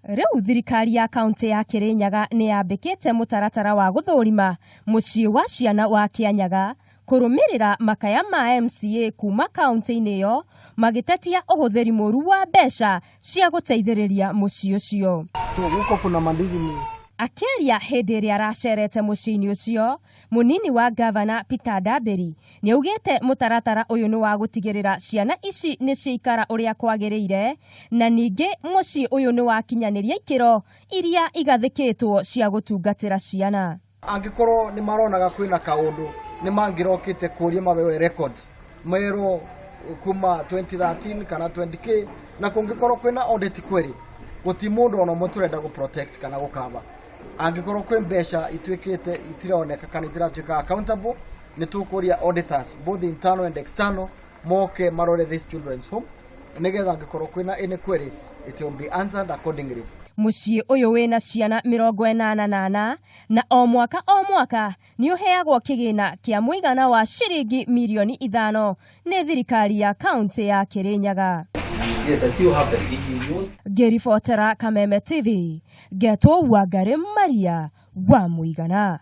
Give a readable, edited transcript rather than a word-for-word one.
Rĩu thirikari ya kaunti ya Kirinyaga nĩ yambĩkĩte mũtaratara wa gũthũrima mũciĩ wa ciana wa Kĩanyaga kũrũmĩrĩra makaya ma MCA kuma kaunti-inĩ ĩyo magĩtetia ũhũthĩri mũru wa mbeca cia gũteithĩrĩria mũciĩ ũcio. Huko kuna mandizi ni Akĩaria hĩndĩ ĩrĩa aracerete mũciĩ-inĩ ũcio, mũnini wa ngavana Peter Ndambĩri nĩaugĩte mũtaratara ũyũ nĩ wa gũtigĩrĩra ciana ici nĩ ciaikara ũrĩa kwagĩrĩire na ningĩ mũciĩ ũyũ nĩ wakinyanĩria ikĩro iria igathĩkĩtwo cia gũtungatĩra ciana. Angĩkorwo nĩ maronaga kwĩna kaũndũ nĩ mangĩrokĩte kũria mabewe records merwo kuma 2013 kana 20k, na kũngĩkorwo kwĩna audit query, gũti mũndũ ona ũmwe tũrenda gũ protect kana gũkaba. Angĩkorwo kwĩ mbeca ituĩkĩte itironeka kana itiratuĩka accountable, nĩ tũkũria auditors, both internal and external, moke marore this children's home nĩgetha angĩkorwo kwĩna any query, it will be answered accordingly. Mũciĩ ũyũ wĩna ciana 84 na o mwaka o mwaka nĩ ũheagwo kĩgĩna kĩa mũigana wa ciringi mirioni 5 nĩ thirikari ya kaunti ya Kirinyaga. Yes, I still have them. If you want Ngĩribotera Kameme TV, ngetwo Wangari Maria wa Mũigana.